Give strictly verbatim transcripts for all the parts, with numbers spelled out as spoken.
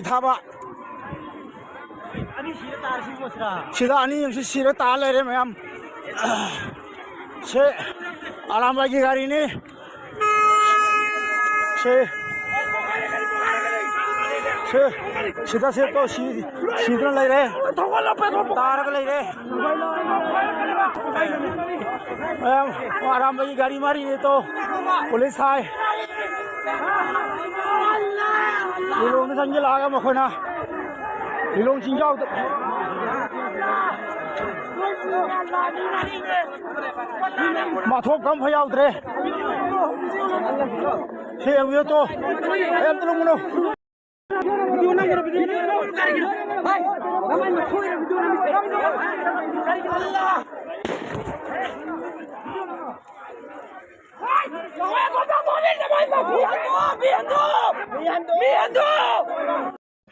ꯊꯥꯕ꯫ ꯁꯤꯗ ꯑꯅꯤ ꯑꯃꯁꯨ ꯁꯤꯔ ꯇꯥ ꯂꯩꯔꯦ ꯃꯌꯥꯝ꯫ ꯁꯦ ꯑꯔꯥꯝꯕꯥꯏꯒꯤ ꯒꯥꯔꯤꯅꯤ꯫ ꯁꯦ, ꯁꯦ, ꯁꯤꯗ ꯁꯦ ꯇꯣ ꯁꯤ, ꯁꯤꯗꯅ ꯂꯩꯔꯦ꯫ ꯇꯥꯔꯒ ꯂꯩꯔꯦ꯫ ꯃꯌꯥꯝ ꯑꯔꯥꯝꯕꯒꯤ ꯒꯥꯔꯤ ꯃꯔꯤꯅꯤ ꯇꯣ꯫ ꯄꯨꯂꯤꯁ ꯍꯥꯏ꯫ ꯂꯤꯂꯣꯡꯗ ꯆꯪꯁꯤꯜꯂꯛꯑꯒ ꯃꯈꯣꯏꯅ ꯂꯤꯂꯣꯡ ꯆꯤꯡꯖꯥꯎꯗ ꯃꯥꯊꯣꯞ ꯀꯝ ꯐ ꯌꯥꯎꯗ꯭ꯔꯦ꯫ ꯁꯤ ꯌꯦꯡꯕꯤꯌꯨ ꯇꯣ꯫ ꯑꯩ ꯑꯝꯇ ꯂꯧꯒꯅꯨ꯫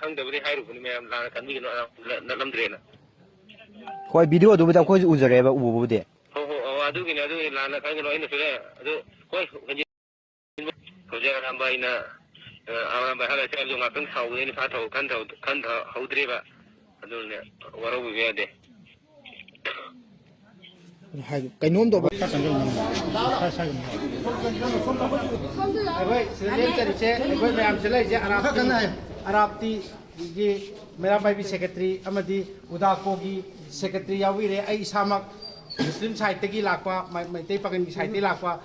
ꯈꯪꯗꯕꯗꯤ ꯍꯥꯏꯔꯨꯕꯅꯤ ꯃꯌꯥꯝ, ꯂꯥꯟꯅ ꯈꯟꯕꯤꯒꯅꯨ, ꯑꯉꯥꯡ ꯅꯠꯂꯝꯗ꯭ꯔꯦꯅ꯫ ꯍꯣꯏ, ꯚꯤꯗꯤꯑꯣꯗꯨꯕꯨꯗꯤ ꯑꯩꯈꯣꯏꯁꯨ ꯎꯖꯔꯦꯕ, ꯎꯕꯨꯕꯨꯗꯤ꯫ ꯍꯣ, ꯍꯣ, ꯑꯣ, ꯑꯗꯨꯒꯤꯅꯤ, ꯑꯗꯨꯒꯤꯅꯤ, ꯂꯥꯟꯅ ꯈꯟꯒꯅꯨ, ꯑꯩꯅꯁꯨꯅꯦ, ꯑꯗꯨ, ꯍꯣꯏ, ꯍꯧꯖꯤꯛ, ꯍꯧꯖꯤꯛ ꯑꯔꯥꯝꯕꯥꯏꯅ, ꯑ, ꯑꯔꯥꯝꯕꯥꯏ ꯍꯥꯏꯔꯁꯦ, ꯑꯩꯁꯨ ꯉꯥꯛꯇꯪ ꯁꯥꯎꯕꯗ ꯑꯩꯅ ꯐꯥ ꯊꯧ-, ꯈꯟ ꯊꯧ-, ꯈꯟ ꯊ-, ꯍꯧꯗ꯭ꯔꯦꯕ, ꯑꯗꯨꯅꯦ, ꯋꯥꯔꯧꯕꯤꯕ ꯌꯥꯗꯦ꯫ ꯍꯥꯏ-, ꯀꯩꯅꯣꯝ ꯇꯧꯕ꯫ ꯑꯩꯈꯣꯏ ꯁꯤꯗ ꯂꯦꯡꯇꯔꯤꯁꯦ, ꯑꯩꯈꯣꯏ ꯃꯌꯥꯝꯁꯦ ꯂꯩꯔꯤꯁꯦ ꯑꯔꯥꯞꯇꯤ, ꯑꯔꯥꯞꯇꯤꯒꯤ ꯃꯩꯔꯥ ꯄꯥꯏꯕꯤ ꯁꯦꯀ꯭ꯔꯦꯇꯔꯤ ꯑꯃꯗꯤ ꯎꯗꯥꯀꯣꯒꯤ ꯁꯦꯀ꯭ꯔꯦꯇꯔꯤ ꯌꯥꯎꯕꯤꯔꯦ꯫ ꯑꯩ ꯏꯁꯥꯃꯛ ꯃꯨꯁꯂꯤꯝ ꯁꯥꯏꯠꯇꯒꯤ ꯂꯥꯛꯄ, ꯃꯩ-, ꯃꯩꯇꯩ ꯄꯥꯉꯜꯒꯤ ꯁꯥꯏꯠꯇꯒꯤ ꯂꯥꯛꯄ,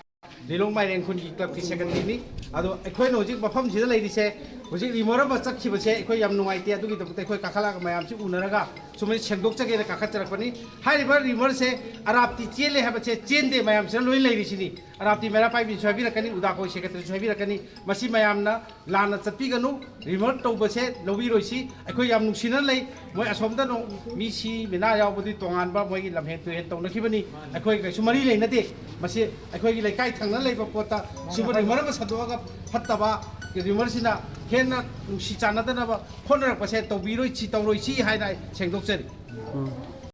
ꯂꯤꯂꯣꯡ ꯃꯥꯏꯔꯦꯟ ꯈꯨꯟꯒꯤ ꯀ꯭ꯂꯕꯀꯤ ꯁꯦꯀ꯭ꯔꯦꯇꯔꯤꯅꯤ꯫ ꯑꯗꯣ ꯑꯩꯈꯣꯏꯅ ꯍꯧꯖꯤꯛ ꯃꯐꯝꯁꯤꯗ ꯂꯩꯔꯤꯁꯦ, ꯍꯧꯖꯤꯛ ꯔꯤꯃꯣꯔ ꯑꯃ ꯆꯠꯈꯤꯕꯁꯦ ꯑꯩꯈꯣꯏ ꯌꯥꯝ ꯅꯨꯡꯉꯥꯏꯇꯦ꯫ ꯑꯗꯨꯒꯤꯗꯃꯛꯇ ꯑꯩꯈꯣꯏ ꯀꯥꯈꯠꯂꯛꯑꯒ ꯃꯌꯥꯝꯁꯤ ꯎꯅꯔꯒ ꯁꯨꯃꯥꯏꯅ ꯁꯦꯡꯗꯣꯛꯆꯒꯦꯅ ꯀꯥꯈꯠꯆꯔꯛꯄꯅꯤ꯫ ꯍꯥꯏꯔꯤꯕ ꯔꯤꯃꯣꯔꯁꯦ ꯑꯔꯥꯞꯇꯤ ꯆꯦꯜꯂꯦ ꯍꯥꯏꯕꯁꯦ ꯆꯦꯟꯗꯦ, ꯃꯌꯥꯝꯁꯤꯅ ꯂꯣꯏ ꯂꯩꯔꯤꯁꯤꯅꯤ꯫ ꯑꯔꯥꯞꯇꯤ ꯃꯩꯔꯥ ꯄꯥꯏꯕꯤꯁꯨ ꯍꯥꯏꯕꯤꯔꯛꯀꯅꯤ, ꯎꯗꯥꯀꯣ ꯁꯦꯀ꯭ꯔꯦꯇꯔꯤꯁꯨ ꯍꯥꯏꯕꯤꯔꯛꯀꯅꯤ꯫ ꯃꯁꯤ ꯃꯌꯥꯝꯅ ꯂꯥꯟꯅ ꯆꯠꯄꯤꯒꯅꯨ, ꯔꯤꯃꯣꯔ ꯇꯧꯕꯁꯦ ꯂꯧꯕꯤꯔꯣꯏꯁꯤ꯫ ꯑꯩꯈꯣꯏ ꯌꯥꯝ ꯅꯨꯡꯁꯤꯅꯅ ꯂꯩ꯫ ꯃꯣꯏ ꯑꯁꯣꯝꯗ ꯅꯣꯡ-, ꯃꯤ ꯁꯤ ꯃꯤꯅꯥ ꯌꯥꯎꯕꯗꯤ ꯇꯣꯉꯥꯟꯕ ꯃꯣꯏꯒꯤ ꯂꯝꯍꯦꯟ ꯇꯨꯍꯦꯟ ꯇꯧꯅꯈꯤꯕꯅꯤ꯫ ꯑꯩꯈꯣꯏ ꯀꯩꯁꯨ ꯃꯔꯤ ꯂꯩꯅꯗꯦ꯫ ꯃꯁꯤ ꯑꯩꯈꯣꯏꯒꯤ ꯂꯩꯀꯥꯏ ꯊꯪꯅ ꯂꯩꯕ ꯄꯣꯠꯇ ꯁꯤꯒꯨꯝꯕ ꯔꯤꯃꯣꯔ ꯑꯃ ꯁꯟꯗꯣꯛꯑꯒ ꯐꯠꯇꯕ ꯔꯤꯃꯣꯔꯁꯤꯅ ꯍꯦꯟꯅ ꯅꯨꯡꯁꯤ ꯆꯥꯟꯅꯗꯅꯕ ꯍꯣꯠꯅꯔꯛꯄꯁꯦ ꯇꯧꯕꯤꯔꯣꯏꯁꯤ, ꯇꯧꯔꯣꯏꯁꯤ ꯍꯥꯏꯅ ꯑꯩ ꯁꯦꯡꯗꯣꯛꯆꯔꯤ꯫ ꯎꯝ꯫